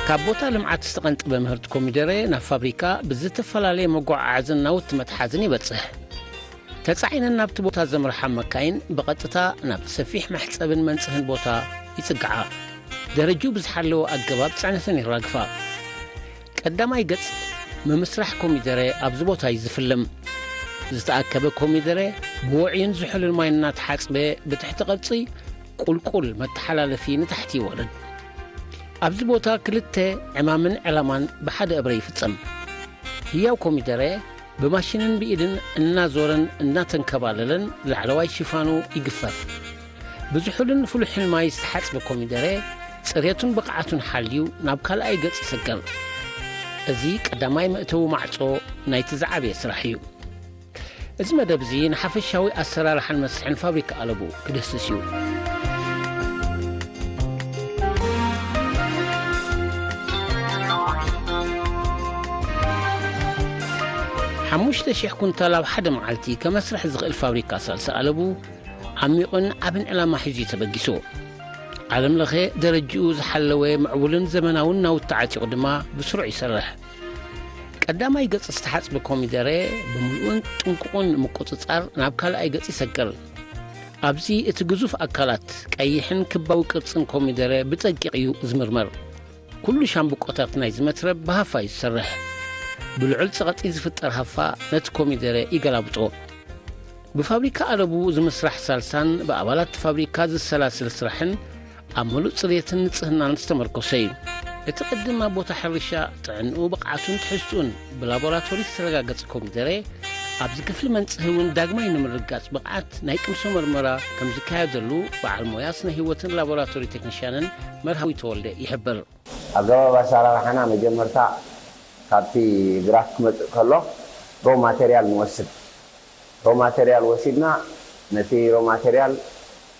ካብ ቦታ ልምዓት ዝተቐንጠበ ምህርቲ ኮሚደረ ናብ ፋብሪካ ብዝተፈላለየ መጓዓዓዝን ናውቲ መትሓዝን ይበጽሕ። ተጻዒነን ናብቲ ቦታ ዘምርሓ መካይን ብቐጥታ ናብቲ ሰፊሕ መሕጸብን መንጽህን ቦታ ይጽግዓ። ደረጅኡ ብዝሓለወ ኣገባብ ጽዕነተን የራግፋ። ቀዳማይ ገጽ ምምስራሕ ኮሚደረ ኣብዚ ቦታ እዩ ዝፍልም። ዝተኣከበ ኮሚደረ ብውዑይን ዝሑልን ማይ እናተሓጽበ ብትሕቲ ቅርጺ ቁልቁል መተሓላለፊ ንታሕቲ ይወርድ። ኣብዚ ቦታ ክልተ ዕማምን ዕላማን ብሓደ እብረ ይፍጸም። ህያው ኮሚደረ ብማሽንን ብኢድን እናዞረን እናተንከባለለን ላዕለዋይ ሽፋኑ ይግፈፍ። ብዝሑልን ፍሉሕን ማይ ዝተሓጽበ ኮሚደረ ጽሬቱን ብቕዓቱን ሓልዩ ናብ ካልኣይ ገጽ ይስገር። እዚ ቀዳማይ መእተዊ ማዕጾ ናይቲ ዝዓበየ ስራሕ እዩ። እዚ መደብ እዚ ንሓፈሻዊ ኣሰራርሓን መስርሕን ፋብሪካ ኣለቡ ክድህስስ እዩ። ሓሙሽተ ሽሕ ኩንታል ኣብ ሓደ መዓልቲ ከመስርሕ ዝኽእል ፋብሪካ ሳልሳ ኣለቡ ዓሚቕን ዓብን ዕላማ ሒዙ እዩ ተበጊሱ። ዓለም ለኸ ደረጅኡ ዝሓለወ ምዕቡልን ዘመናውን ናውቲ ዓጢቑ ድማ ብስሩዕ ይሰርሕ። ቀዳማይ ገጽ ዝተሓጽበ ኮሚደረ ብምሉእን ጥንቁቕን ንምቁጽጻር ናብ ካልኣይ ገጽ ይሰግር። ኣብዚ እቲ ግዙፍ ኣካላት ቀይሕን ክባዊ ቅርጽን ኮሚደረ ብጸቂቕ እዩ ዝምርመር። ኩሉ ሻምብቆታት ናይዚ መትረብ ብሃፋ እዩ ዝሰርሕ። ብልዑል ጸቕጢ ዝፍጠር ሃፋ ነቲ ኮሚደረ ይገላብጦ። ብፋብሪካ ኣለቡ ዝምስራሕ ሳልሳን ብኣባላት ፋብሪካ ዝሰላስል ስራሕን ኣብ ምሉእ ጽሬትን ንጽህናን ዝተመርኮሰ እዩ። እቲ ቅድም ኣብ ቦታ ሕርሻ ጥዕንኡ፣ ብቕዓቱን ትሕዝትኡን ብላቦራቶሪ ዝተረጋገጸ ኮሚደረ ኣብዚ ክፍሊ መንጽሂ እውን ዳግማይ ንምርግጋጽ ብቕዓት ናይ ቅምሶ መርመራ ከም ዝካየደሉ በዓል ሞያ ስነ ህይወትን ላቦራቶሪ ቴክኒሽያንን መርሃዊ ተወልደ ይሕብር። ኣገባብ ኣሰራርሓና መጀመርታ ካብቲ ግራት ክመጽእ ከሎ ሮ ማቴሪያል ንወስድ። ሮ ማቴሪያል ወሲድና ነቲ ሮ ማቴሪያል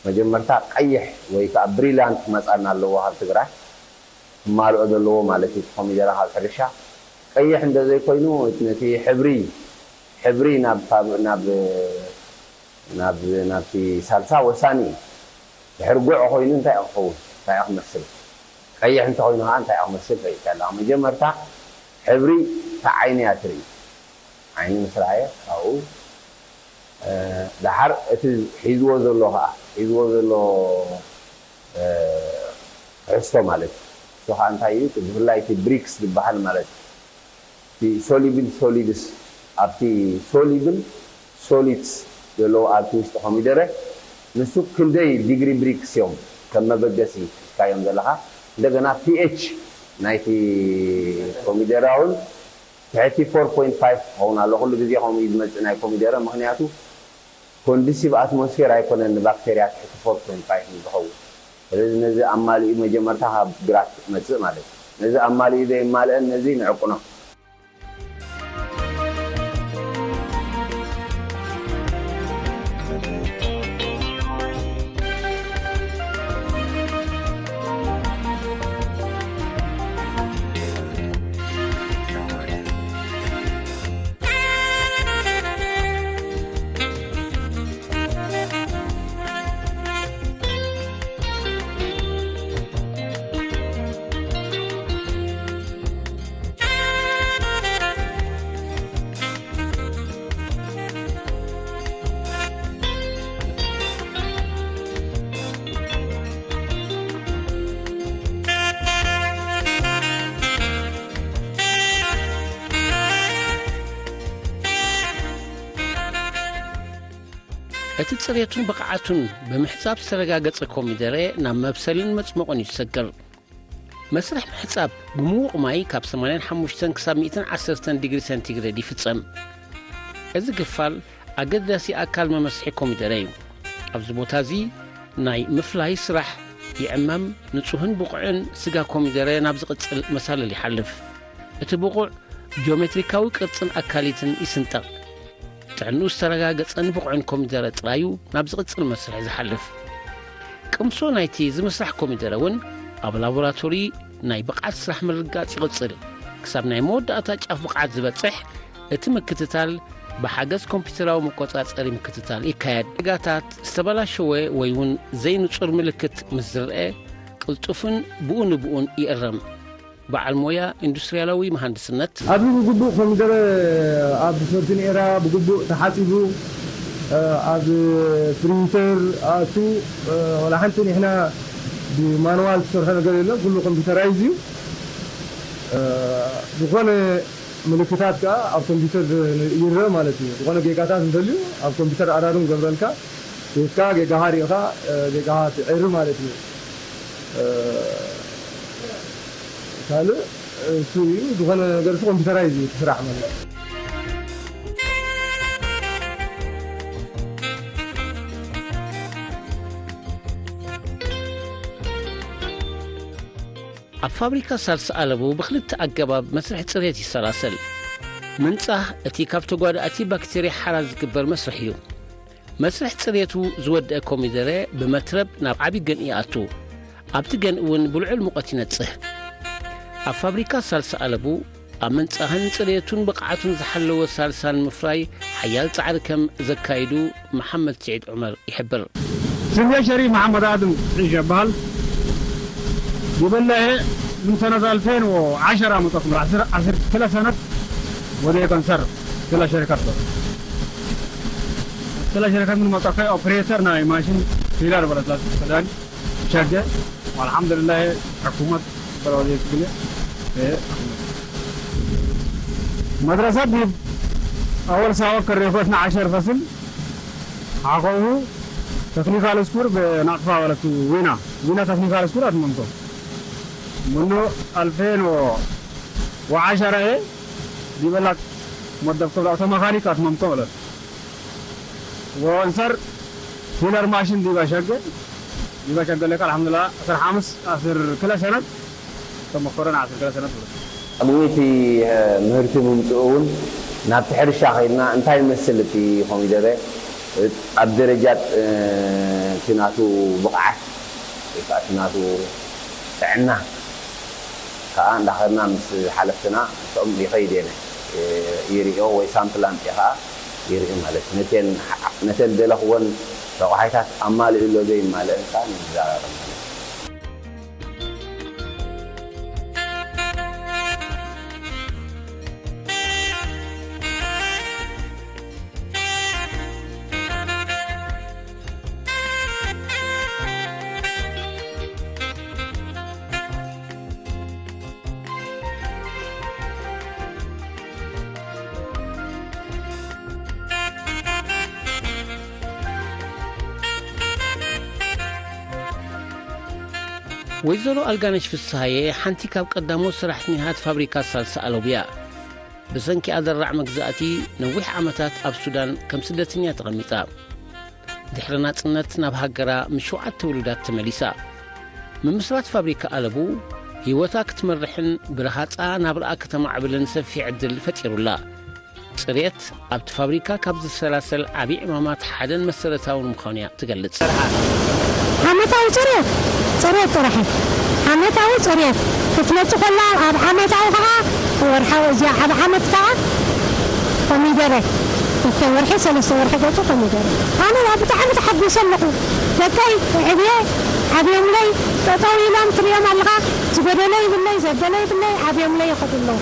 መጀመርታ ቀይሕ ወይ ከዓ ብሪላንት ክመጻና ኣለዎ ካብ ትግራይ ክማልኦ ዘለዎ ማለት እዩ። እቲ ኮሚደረ ካብ ሕርሻ ቀይሕ እንተዘይኮይኑ ነቲ ሕብሪ ሕብሪ ናብ ናብ ናብ ናብቲ ሳልሳ ወሳኒ እዩ። ድሕሪ ጉዕ ኮይኑ እንታይ እዩ ክኸውን? እንታይ እዩ ክመስል? ቀይሕ እንተኮይኑ ከዓ እንታይ እዩ ክመስል? ፈልጥካ ኣለካ። መጀመርታ ሕብሪ እታ ዓይኒ እያ ትርኢ። ዓይኒ ምስ ረኣየ ካብኡ፣ እ፣ ደሓር እቲ ሒዝዎ ዘሎ ከዓ፣ ሒዝዎ ዘሎ፣ እ፣ ትሕዝቶ ማለት እዩ። እሱ ከዓ እንታይ እዩ? እቲ ብፍላይ እቲ ብሪክስ ዝበሃል ማለት እዩ። እቲ ሶሊብል ሶሊድስ፣ ኣብቲ ሶሊብል ሶሊድስ ዘለዎ ኣብቲ ውሽጢ ኮሚደረ፣ ንሱ ክንደይ ዲግሪ ብሪክስ እዮም ከም መበገሲ ሒዝካዮም ዘለኻ። እንደገና ፒኤች ናይቲ ኮሚደረ እውን ትሕቲ ፎር ፖይንት ፋይቭ ክኸውን ኣሎ። ኩሉ ግዜ ከምኡ እዩ ዝመጽእ ናይ ኮሚደረ፣ ምኽንያቱ ኮንዱሲቭ ኣትሞስፌር ኣይኮነን ንባክቴርያ ትሕቲ ፎር ፖይንት ፋይቭ ዝኸውን። ስለዚ ነዚ ኣማሊኡ መጀመርታ ካብ ግራት ክመጽእ ማለት እዩ። ነዚ ኣማሊኡ ዘይማልአን ነዚ ንዕቅኖ። እቲ ጽሬቱን ብቕዓቱን ብምሕጻብ ዝተረጋገጸ ኮሚደረ ናብ መብሰልን መጽሞቕን እዩ ዝሰግር። መስርሕ ምሕጻብ ብምዉቕ ማይ ካብ ሰማንያን ሓሙሽተን ክሳብ ሚእትን ዓሰርተን ዲግሪ ሴንቲግሬድ ይፍጸም። እዚ ክፋል ኣገዳሲ ኣካል መመስሒ ኮሚደረ እዩ። ኣብዚ ቦታ እዚ ናይ ምፍላይ ስራሕ ይዕመም፣ ንጹህን ብቑዕን ስጋ ኮሚደረ ናብ ዝቕጽል መሳልል ይሓልፍ። እቲ ብቑዕ ጂኦሜትሪካዊ ቅርጽን ኣካሊትን ይስንጠቕ። ጥዕንኡ ዝተረጋገጸን ብቑዕን ኮሚደረ ጥራዩ ናብ ዝቕጽል መስርሕ ዝሓልፍ። ቅምሶ ናይቲ ዝምስራሕ ኮሚደረ እውን ኣብ ላቦራቶሪ ናይ ብቕዓት ስራሕ ምርግጋጽ ይቕጽል። ክሳብ ናይ መወዳእታ ጫፍ ብቕዓት ዝበጽሕ እቲ ምክትታል ብሓገዝ ኮምፒውተራዊ መቆጻጸሪ ምክትታል ይካየድ። ጌጋታት፣ ዝተበላሸወ ወይ እውን ዘይንጹር ምልክት ምስ ዝርአ፣ ቅልጡፍን ብኡ ንብኡን ይእረም። በዓል ሞያ ኢንዱስትርያላዊ መሃንድስነት። ኣብዚ ብግቡእ ኮሚደረ ኣብ ሶርቲን ኤራ ብግቡእ ተሓጺቡ፣ እ፣ ኣብ ፕሪንተር ኣቱ፣ እ፣ ወላ ሓንቲ ንሕና ብማንዋል ዝሰርሖ ነገር የለን፣ ኩሉ ኮምፒውተራይዝ እዩ። እ፣ ዝኾነ ምልክታት ከኣ ኣብ ኮምፒውተር ይረአ ማለት እዩ። ዝኾነ ጌጋታት እንተልዩ ኣብ ኮምፒውተር ኣራሩ ንገብረልካ፣ ጌጋ፣ ጌጋኻ ሪእኻ፣ እ፣ ጌጋኻ ትዕሪ ማለት እዩ። እ፣ ካልእ እሱ እዩ። ዝኾነ ነገር እሱ ኮምፒውተራይዝ እዩ እቲ ስራሕ ማለት እዩ። ኣብ ፋብሪካ ሳልሳ ኣለቡ ብኽልተ ኣገባብ መስርሕ ጽሬት ይሰላሰል። ምንጻህ እቲ ካብ ተጓዳእቲ ባክቴርያ ሓራ ዝግበር መስርሕ እዩ። መስርሕ ጽሬቱ ዝወደአ ኮሚደረ ብመትረብ ናብ ዓቢ ገንኢ ይኣቱ። ኣብቲ ገንኢ እውን ብልዑል ሙቐት ይነጽህ። ኣብ ፋብሪካ ሳልሳ ኣለቡ ኣብ ምንጻህን ጽሬቱን ብቕዓቱን ዝሓለወ ሳልሳን ምፍራይ ሓያል ጻዕሪ ከም ዘካይዱ መሓመድ ስዒድ ዑመር ይሕብር። ስሜ ሸሪፍ መሓመድ ኣድም ዒሻ ይበሃል። ይበላሄ ምን ሰነት ኣልፌን ወዓሸራ መጠኹም ዓስር ዓስር ክለ ሰነት ወደ ከንሰር ክለ ሸሪከት ክለ ሸሪከት ምን መጠኸ ኦፕሬተር ናይ ማሽን ፊለር በለትላት ሰዳን ሸገ ወልሓምዱልላህ ሕኩመት በለወደ ትግለ መድረሰት ዲብ ኣወል ሳወ ከሬኮትና ዓሸር ፈስል ሓኸቡ ተክኒካል ስኩር ብናቅፋ በለቱ ዊና ዊና ተክኒካል ስኩር ኣትመምቶ ምኖ ኣልፌን ወዓሸራ ዲበላክ መደብ ክብላ ተመኻኒክ ኣትመምቶ በለት ወንሰር ፊለር ማሽን ዲባ ሸገ ዲባ ሸገ ለካ ኣልሓምዱላ ዓስር ሓምስ ዓስር ክለ ሰነት ተመኮረን ዓስር ክለ ሰነት በለት። ቅድሚ እቲ ምህርቲ ምምፅኡ እውን ናብቲ ሕርሻ ከይድና እንታይ ይመስል እቲ ኮሚደረ ኣብ ደረጃ እቲ ናቱ ብቕዓት ወይ ከዓ እቲ ናቱ ጥዕና ከዓ እንዳኸድና ምስ ሓለፍትና እቶም ይኸይድ እየ ይርእዮ ወይ ሳምፕል ኣምፅእ ከዓ ይርኢ ማለት እዩ። ነተን ነተን ደለኽወን ረቋሒታት ኣማልእ ኣሎ ዘይማልእን ከዓ ንዛራረብ ማለት እዩ። ወይዘሮ ኣልጋነሽ ፍስሃየ ሓንቲ ካብ ቀዳሞት ሰራሕተኛታት ፋብሪካ ሳልሳ ኣሎብያ። ብሰንኪ ኣደራዕ መግዛእቲ ነዊሕ ዓመታት ኣብ ሱዳን ከም ስደተኛ ተቐሚጣ። ድሕሪ ናጽነት ናብ ሃገራ ምስ ሸውዓተ ውሉዳት ተመሊሳ። ምምስራት ፋብሪካ ኣለቡ ህይወታ ክትመርሕን ብረሃጻ ናብርኣ ከተማዕብልን ሰፊሕ ዕድል ፈጢሩላ። ጽሬት ኣብቲ ፋብሪካ ካብ ዝሰላሰል ዓቢ ዕማማት ሓደን መሰረታውን ምዃኑ እያ ትገልጽ። ዓመታዊ ጽሬት፣ ጽሬት ጥራሕ እዩ። ዓመታዊ ጽሬት ክትመጽእ ከላ ኣብ ዓመታዊ ከዓ ወርሓዊ እዚኣ ኣብ ዓመት ከዓ ኮሚደረ ክልተ ወርሒ ሰለስተ ወርሒ ገጹ ኮሚደረ ኣነ ብጣዕሚ ተሓጒሰ ኣለኹ። ደቀይ ዕብየ ዓብዮምለይ ጠጠው ኢሎም ትሪኦም ኣለኻ። ዝጎደለ ይብለይ ዘበለ ይብለይ ዓብዮምለይ ይኸዱ ኣለዉ።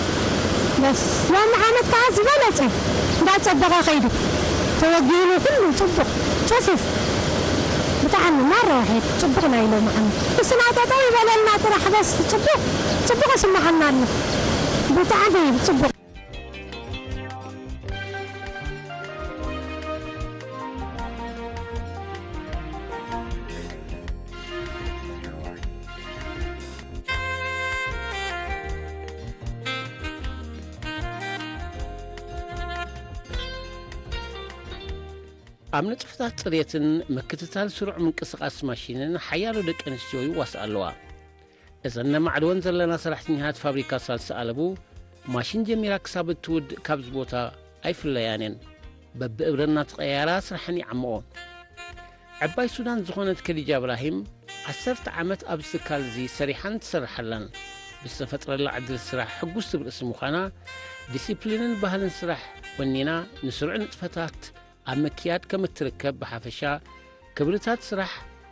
በስ ሎሚ ዓመት ከዓ ዝበለፀ እንዳፀበቐ ከይዱ ተወጊኑ ኩሉ ፅቡቕ ፅፉፍ ብጣዕሚ ማራ ውሒድ ፅቡቕ ናይ ሎሚ ዓመት እስና ጠጠው ይበለልና ጥራሕ በስ ፅቡቕ ፅቡቕ ይስማዓና ኣሎ። ብጣዕሚ ፅቡቕ። ኣብ ንጥፈታት ጽሬትን ምክትታል ስሩዕ ምንቅስቓስ ማሽንን ሓያሎ ደቂ ኣንስትዮ ይዋስኣ ኣለዋ። እዘን ነማዕድወን ዘለና ሰራሕተኛታት ፋብሪካ ሳልሳ ኣለቡ፣ ማሽን ጀሚራ ክሳብ እትውድእ ካብዚ ቦታ ኣይፍለያን እየን። በብእብረ እናተቐያየራ ስራሐን ይዓምኦ። ዕባይ ሱዳን ዝኾነት ከዲጃ እብራሂም፣ ዓሰርተ ዓመት ኣብዚ ትካል እዚ ሰሪሓን ትሰርሕ ኣላን። ብዝተፈጥረላ ዕድል ስራሕ ሕጉስ ትብል ርእሲ ምዃና፣ ዲሲፕሊንን ባህልን ስራሕ ወኒና ንስሩዕ ንጥፈታት ኣብ ምክያድ ከም እትርከብ ብሓፈሻ፣ ክብርታት ስራሕ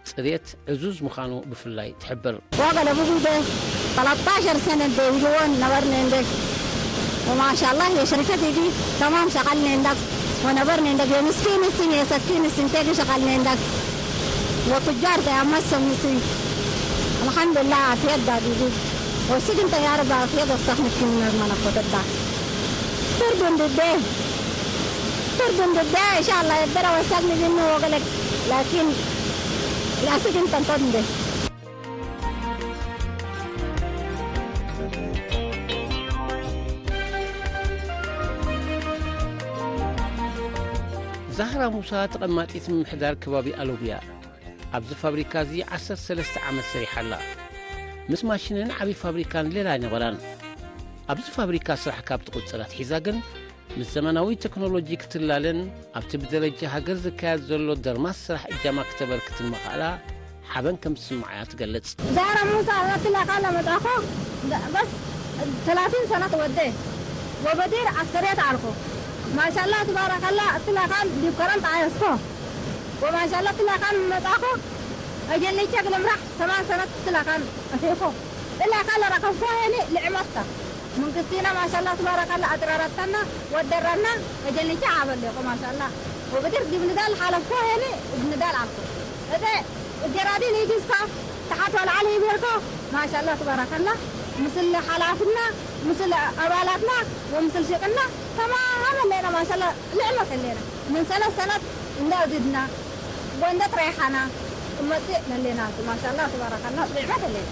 ጽሬት ዕዙዝ ምዃኑ ብፍላይ ትሕብር። Waga da bugu de, talatashar sene de, iduwan nabarne de. Wa mashallah, ya shirkati di, tamam shakalne indak. Wa nabarne indak, ya miskin isin, ya sakin isin, tegi shakalne indak. Wa tujjar de, amma sam isin. Alhamdulillah, afiyat da di. Wa sigin ta ya rabbi, afiyat da sahni kin na mana kotadda. Turdun de de. Turdun de de, inshallah, ya bera wa sagni din wa galak. Lakin, la sigin tan ton de. ዛህራ ሙሳ ተቐማጢት ምምሕዳር ከባቢ ኣሎብያ። ኣብዚ ፋብሪካ እዚ ዓሰርተ ሰለስተ ዓመት ሰሪሓ ኣላ። ምስ ማሽንን ዓቢ ፋብሪካን ሌላ ኣይነበራን። ኣብዚ ፋብሪካ ስራሕ ካብ ትቕጽል ኣትሒዛ ግን፣ ምስ ዘመናዊ ቴክኖሎጂ ክትላለን ኣብቲ ብደረጃ ሃገር ዝካየድ ዘሎ ደርማስ ስራሕ እጃማ ክተበርክትን ምኽኣላ ሓበን ከም ዝስምዓ እያ ትገልጽ። ዛራ ሙሳ፣ እትላካ ለመጻኮ፣ በስ ثلاثين ሰነት ወደ ወበዲር ዓስከርያት ዓርኮ። ማሻላ ትባረከላ፣ እትላካን ዲብ ከረን ተዓየስኮ። ወማሻላ እትላካን መጻኮ፣ አጀልቻ ግለምራሕ ሰማን ሰነት እትላካን አፌኮ። እላካ ለረከብኮ ሄኒ ልዕመታ። መንግስቲና ማሻላ ትባረከላ፣ አጥራራታና ወደራና፣ አጀልቻ አበሌኮ ማሻላ። ወበዲር ዲብ ንዳል ሓለፍኮ ሄኒ፣ ዲብ ንዳል ዓርኮ። እተ እጀራዲን ይግዝካ፣ ተሓት ወልዓል ይቤልኮ፣ ማሻላ ትባረከላ። ምስል ሓላፍና፣ ምስል አባላትና፣ ወምስል ሽቅና፣ ተማም ሌና ማሻላ፣ ልዕመት ሌና። ምን ሰነት ሰነት እንዳ ዝድና፣ ወንደ ትራይሓና፣ እመጽእ ለሌና፣ ማሻላ ትባረከላ፣ ልዕመት ሌና።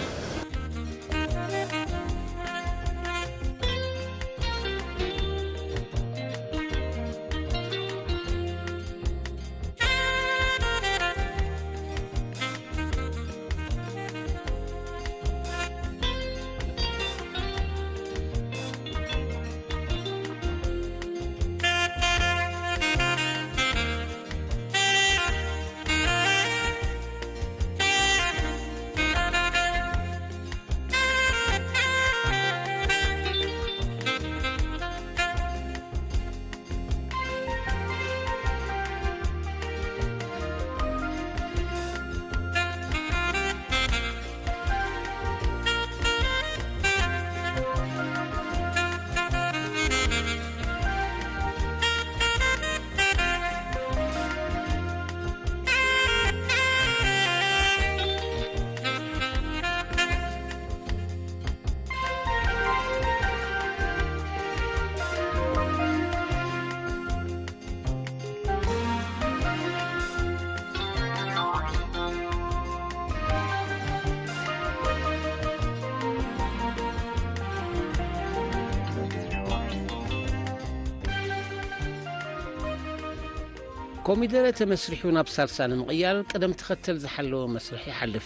ኮሚደረ ተመስሪሑ ናብ ሳልሳ ንምቕያር ቅደም ተኸተል ዝሓለወ መስርሕ ይሓልፍ።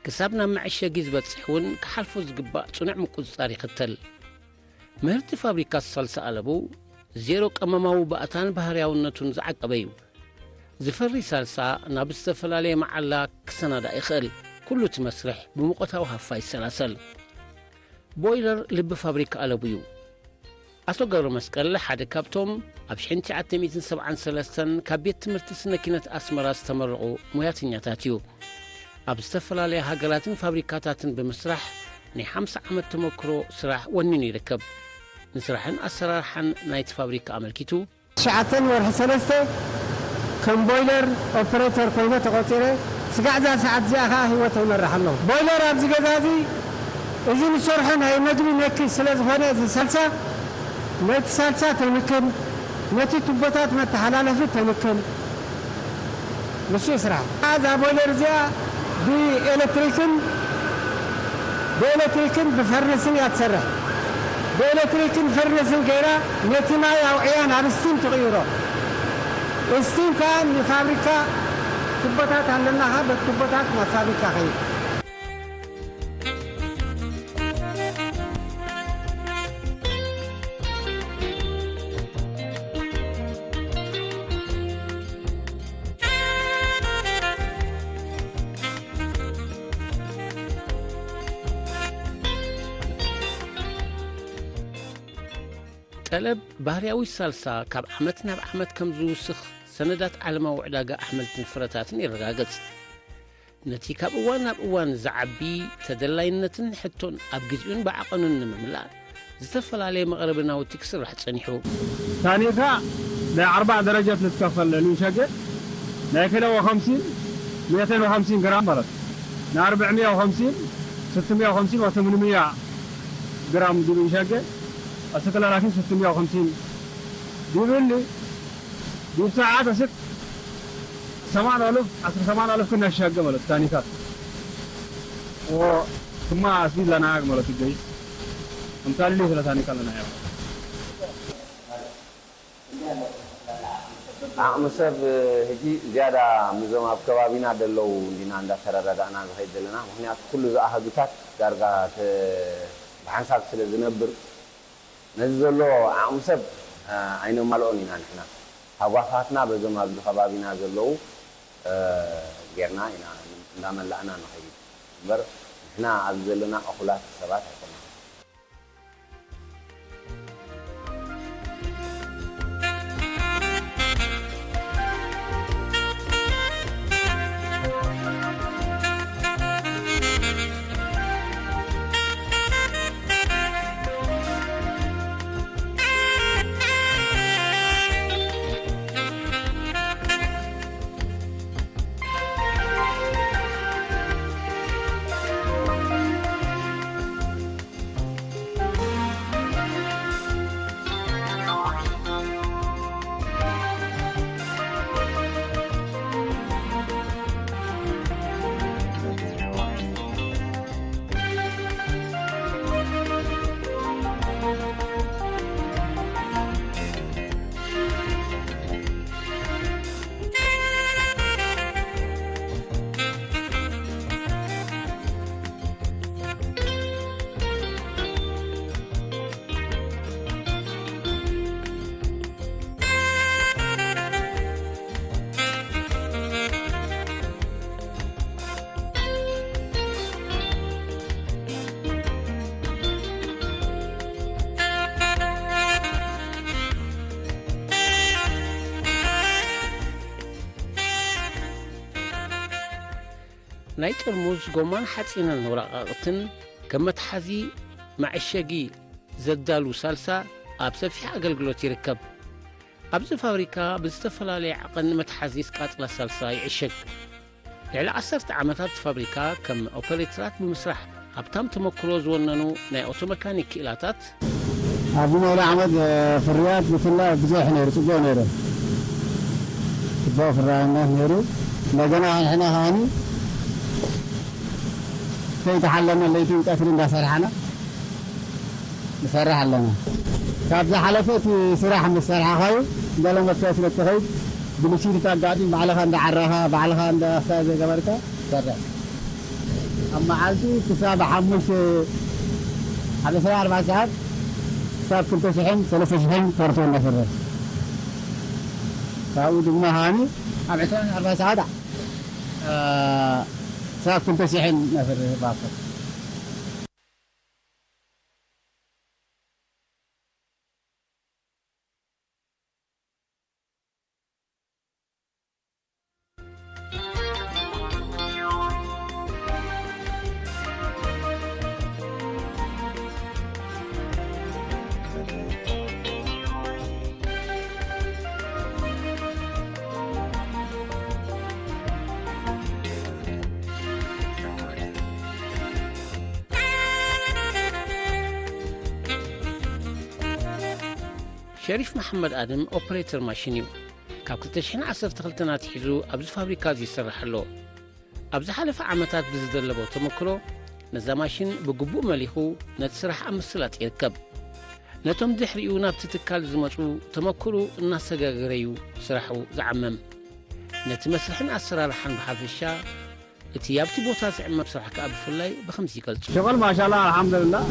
ክሳብ ናብ መዐሸጊ ዝበጽሕ እውን ክሓልፎ ዝግባእ ጽኑዕ ምቁጽጻር ይኽተል። ምህርቲ ፋብሪካ ሳልሳ ኣለቡ ዜሮ ቀመማዊ ባእታን ባህርያውነቱን ዝዓቀበ እዩ። ዝፈሪ ሳልሳ ናብ ዝተፈላለየ መዓላ ክሰናዳእ ይኽእል። ኩሉ እቲ መስርሕ ብሙቐታዊ ሃፋ ይሰላሰል። ቦይለር ልቢ ፋብሪካ ኣለቡ እዩ። ኣቶ ገብረ መስቀል ሓደ ካብቶም ኣብ ሽሕን ትሽዓተ ሚእትን ሰብዓን ሰለስተን ካብ ቤት ትምህርቲ ስነ ኪነት ኣስመራ ዝተመረቑ ሞያተኛታት እዩ። ኣብ ዝተፈላለያ ሃገራትን ፋብሪካታትን ብምስራሕ ናይ ሓምሳ ዓመት ተመክሮ ስራሕ ወኒኑ ይርከብ። ንስራሕን ኣሰራርሓን ናይቲ ፋብሪካ ኣመልኪቱ፣ ትሽዓተን ወርሒ ሰለስተ ከም ቦይለር ኦፕሬተር ኮይነ ተቖጺረ። ስጋዕ እዛ ሰዓት እዚኣ ከኣ ህይወተይ ይመርሕ ኣለኹ። ቦይለር ኣብዚ ገዛ እዚ፣ እዚ ንሰርሖ ናይ መግቢ ነክ ስለ ዝኾነ፣ እዚ ሳልሳ፣ ነቲ ሳልሳ ተንክን፣ ነቲ ቱቦታት መተሓላለፊ ተንክን። ንሱ እዩ ስራሕ። እዛ ቦይለር እዚኣ ብኤሌክትሪክን፣ ብኤሌክትሪክን ብፈርነስን እያ ትሰርሕ። ብኤሌክትሪክን ፈርነስን ገይራ ነቲ ማይ ኣውዕያ ናብ ስቲም ትቕይሮ። እስቲም ከኣ ንፋብሪካ ቱቦታት ኣለና፣ ካብ ቱቦታት ናብ ፋብሪካ ከይድ። ጠለብ ባህርያዊ ሳልሳ ካብ ዓመት ናብ ዓመት ከም ዝውስኽ ሰነዳት ዓለማዊ ዕዳጋ ኣሕምልትን ፍረታትን የረጋግጽ። ነቲ ካብ እዋን ናብ እዋን ዝዓቢ ተደላይነትን ሕቶን ኣብ ግዜኡን ብዓቐኑን ንምምላእ ዝተፈላለየ መቕረቢ ናውቲ ክስራሕ ጸኒሑ። ታኒካ ናይ ኣርባዕ ደረጃት ልትከፈል ለሉ ሸገ ናይ ክለ ወኸምሲን ሚእተን ወኸምሲን ግራም ማለት ንኣርብዕሚያ ወኸምሲን ስትሚያ ወኸምሲን ወትምንሚያ ግራም ዲብ ሸገ ኣስክለ ላኪን ስትሚያ ወኸምሲን ዲብሊ ዲብ ሰዓት ኣስክ ሰማን ኣሉፍ ኣስር ሰማን ኣሉፍ ክነሻገ ማለት ታኒካት ኦ ክማ ኣስቢ ለናግ ማለት ይገይ ኣምሳሊ ስለታኒካ ለናያ ዓቕሚ ሰብ ሕጂ ዝያዳ ምዞም ኣብ ከባቢና ደለዉ እንዲና እንዳተረዳዳእና ዝኸይድ ዘለና። ምኽንያቱ ኩሉ ዝኣሃዱታት ዳርጋ ተ-፣ ብሓንሳብ ስለ ዝነብር ነዚ ዘሎ ዓቕሚ ሰብ ኣይነማልኦን ኢና ንሕና። ሃጓፋትና በዞም ኣብዚ ከባቢና ዘለዉ ጌርና ኢና እንዳመላእና ንኸይድ እምበር ንሕና ኣብዚ ዘለና እኹላት ሰባት ኣይኮናን። ናይ ጥርሙዝ፣ ጎማን ሓጺንን ወረቓቕትን ከም መትሓዚ መዐሸጊ ዘዳሉ ሳልሳ ኣብ ሰፊሕ ኣገልግሎት ይርከብ። ኣብዚ ፋብሪካ ብዝተፈላለየ ዓቐን መትሓዚ ዝቃጽላ ሳልሳ ይዕሸግ። ልዕሊ ዓሰርተ ዓመታት ፋብሪካ ከም ኦፐሬተራት ብምስራሕ ሃብታም ተመክሮ ዝወነኑ ናይ ኦቶመካኒክ ክኢላታት፣ ኣብዚ ናይ ሎሚ ዓመት ፍርያት ብፍላይ ብዙሕ ነይሩ፣ ጽቡቕ ነይሩ። ጽቡቕ ፍርያት ነይሩ። እንደገና ንሕና ከዓኒ ከይተሓለመ ለይትን ቀትሪ እንዳሰርሓና ንሰርሕ ኣለና። ካብ ዝሓለፈ እቲ ስራሕ ምስ ሰርሓኻዩ ገለ መፍትሒ ስለ እትኸይድ ብልሽት ኣጋጢም ባዕልኻ እንዳዓራኻ፣ ባዕልኻ እንዳኣሳይ ዘገበርካ ትሰርሕ። ኣብ መዓልቲ ክሳብ ሓሙሽተ፣ ኣብ ዕስራን ኣርባዕተን ሰዓት ክሳብ ክልተ ሽሕን ሰለስተ ሽሕን ካርቶን ነፍርይ። ካብኡ ድማ ሃኒ ኣብ ዕስራን ኣርባዕተን ሰዓት፣ እ፣ ክሳብ ክልተ ሽሕን ነፍርይ ባኮ። ሸሪፍ መሓመድ ኣደም ኦፕሬተር ማሽን እዩ። ካብ ክልተ ሽሕን ዓሰርተ ክልተን ኣትሒዙ ኣብዚ ፋብሪካ እዚ ይሰርሕ ኣሎ። ኣብ ዝሓለፈ ዓመታት ብዝደለቦ ተመክሮ፣ ነዛ ማሽን ብግቡእ መሊኹ ነቲ ስራሕ ኣብ ምስላጥ ይርከብ። ነቶም ድሕሪኡ ናብቲ ትካል ዝመጹ ተመክሮ እናሰጋገረ እዩ ስራሑ ዝዓመም። ነቲ መስርሕን ኣሰራርሓን ብሓፈሻ፣ እቲ ኣብቲ ቦታ ዝዕመም ስራሕ ከኣ ብፍላይ ብኸምዚ ይገልጹ። شغل ما شاء الله الحمد لله.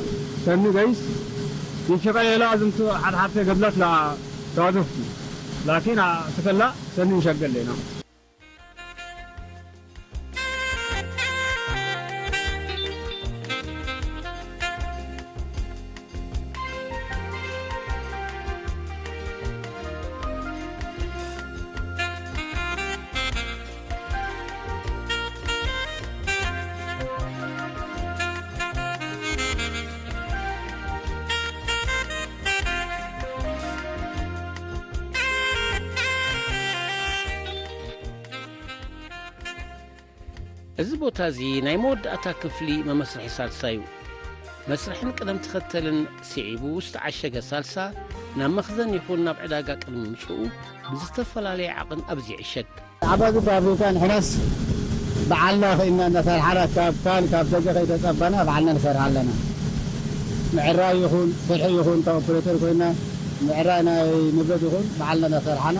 سني قيس. يشغل إلى أزمته حد حتى قبلت لا تواظف. لكن أتكلم سني يشغل لنا. እዚ ቦታ እዚ ናይ መወዳእታ ክፍሊ መመስርሒ ሳልሳ እዩ። መስርሕን ቅደም ተኸተልን ስዒቡ ዝተዓሸገ ሳልሳ ናብ መኽዘን ይኹን ናብ ዕዳጋ ቅድሚ ምጽኡ ብዝተፈላለየ ዓቕን ኣብዚ ይዕሸግ። ዓባዚ ፋብሪካ ንሕናስ በዓልና ኽኢልና እናሰርሓና ካብ ካል ካብ ደገ ከይተጸበና በዓልና ንሰርሕ ኣለና። ምዕራይ ይኹን ፍርሒ ይኹን ካብ ኦፕሬተር ኮይና ምዕራይ ናይ ንብረት ይኹን በዓልና እናሰርሓና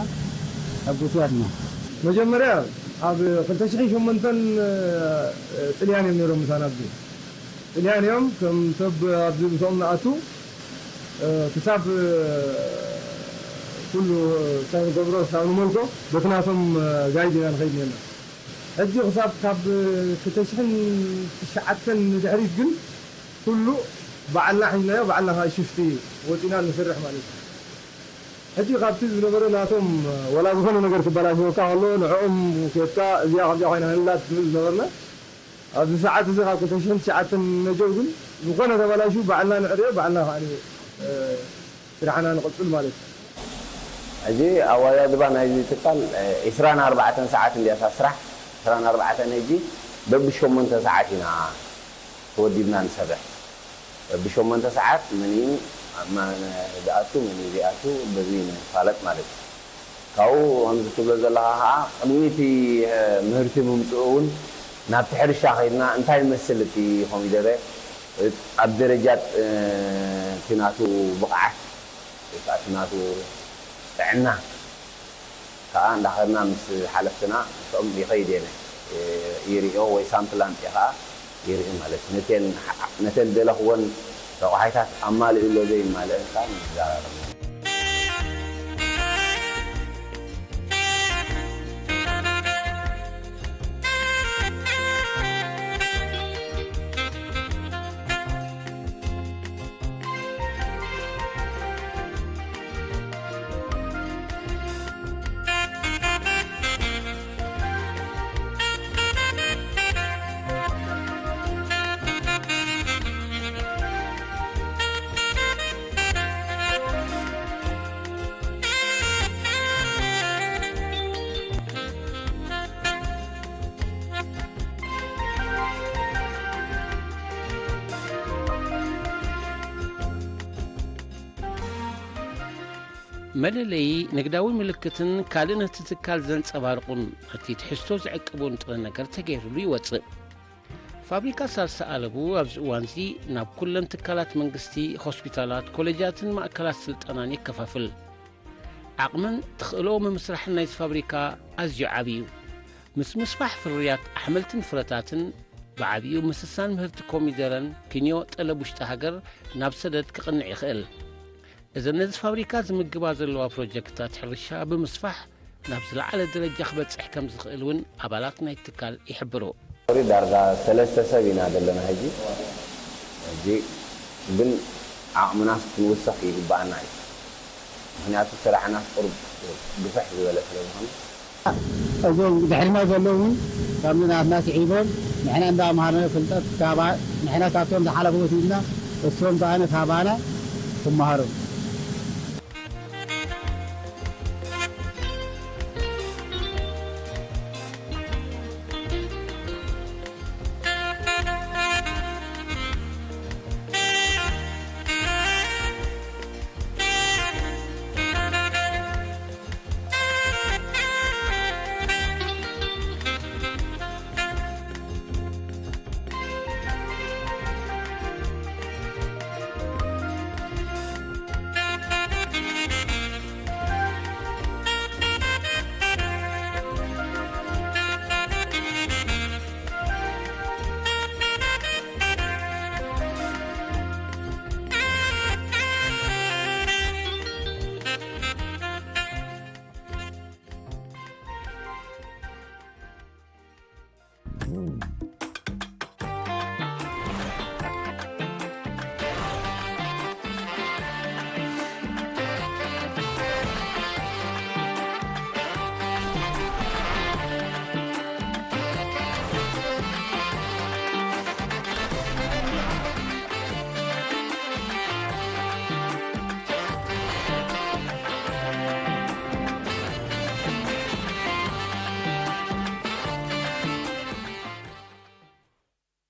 ሕጉሳት ኢና። መጀመርያ ኣብ ክልተ ሽሕን ሸሞንተን ጥልያን እዮም ነይሮም ምሳና ኣብዚ። ጥልያን እዮም ከም ሰብ ኣብዚ ብሶም ንኣቱ ክሳብ ኩሉ ክሳብ ንገብሮ ክሳብ ንመልኮ በቲ ናቶም ጋይድ ኢና ንኸይድ ነርና። ሕጂ ክሳብ ካብ ክልተ ሽሕን ትሽዓተን ንድሕሪት ግን ኩሉ ባዕልና ሒዝናዮ፣ ባዕልና ከዓ ሽፍቲ ወፂና ንስርሕ ማለት እዩ። ሕጂ ካብቲ ዝነበረ ናቶም ወላ ዝኾነ ነገር ክበላሽወካ ከሎ ንዕኦም ኬድካ እዚኣ ከምዚኣ ኮይና ንላ ትብል ዝነበርና ኣብዚ ሰዓት እዚ ካብ ክልተ ሽሕን ትሽዓተን ነጀው ግን ዝኾነ ተበላሹ ባዕልና ንዕርዮ፣ ባዕልና ከዓ ስራሕና ንቕፅል ማለት እዩ። ሕጂ ኣወዳድባ ናይዚ ትካል ዒስራን ኣርባዕተን ሰዓት እንድያ እታ ስራሕ። ዒስራን ኣርባዕተን ሕጂ በብሸሞንተ ሰዓት ኢና ተወዲብና ንሰርሕ። በብሸሞንተ ሰዓት መን እዩ ዝኣቱ መን እዩ ዘይኣቱ በዚ ንፋለጥ ማለት እዩ። ካብኡ ከምዚ ትብሎ ዘለኻ ከዓ ቅድሚ እቲ ምህርቲ ምምፅኡ እውን ናብቲ ሕርሻ ከይድና እንታይ ይመስል እቲ ኮሚደረ ኣብ ደረጃ እቲ ናቱ ብቕዓት ወይ ከዓ እቲ ናቱ ጥዕና ከዓ እንዳኸድና ምስ ሓለፍትና እቶም ይኸይድ እየ ይርእዮ ወይ ሳምፕል ኣምፅእ ከዓ ይርኢ ማለት እዩ። ነተን ነተን ደለኽወን ረቑሓይታት ኣማልእ ኣሎ ዘይማልእ ከዓ ንዘራረብ። መለለዪ ንግዳዊ ምልክትን ካልእ ነቲ ትካል ዘንጸባርቑን ነቲ ትሕዝቶ ዝዕቅቡን ጥረ ነገር ተገይሩሉ ይወጽእ። ፋብሪካ ሳልሳ ኣለቡ ኣብዚ እዋንዚ ናብ ኩለን ትካላት መንግስቲ፣ ሆስፒታላት፣ ኮሌጃትን ማእከላት ስልጠናን የከፋፍል። ዓቕምን ተኽእሎ ምምስራሕን ናይዚ ፋብሪካ ኣዝዩ ዓቢ እዩ። ምስ ምስፋሕ ፍርያት ኣሕምልትን ፍረታትን ብዓቢኡ ምስሳን ምህርቲ ኮሚደረን ክንዮ ጠለብ ውሽጢ ሃገር ናብ ሰደድ ክቕንዕ ይኽእል። እዘን ነዚ ፋብሪካ ዝምግባ ዘለዋ ፕሮጀክትታት ሕርሻ ብምስፋሕ ናብ ዝለዓለ ደረጃ ክበጽሕ ከም ዝኽእል እውን ኣባላት ናይ ትካል ይሕብሩ። ዳርጋ ሰለስተ ሰብ ኢና ዘለና ሕጂ። ሕጂ ግን ዓቕምናስ ክንውሰኽ ይግባኣና እዩ። ምኽንያቱ ስራሕናስ ቁሩብ ግፍሕ ዝበለ ስለ ዝኾነ። እዞም ድሕሪና ዘለዉ እውን ከምዚ ናትና ስዒቦም ንሕና እንዳምሃርናዮ ፍልጠት ካባ ንሕና ካብቶም ዝሓለፉ ወሲድና እሶም ከኣ ካባና ክመሃሩ።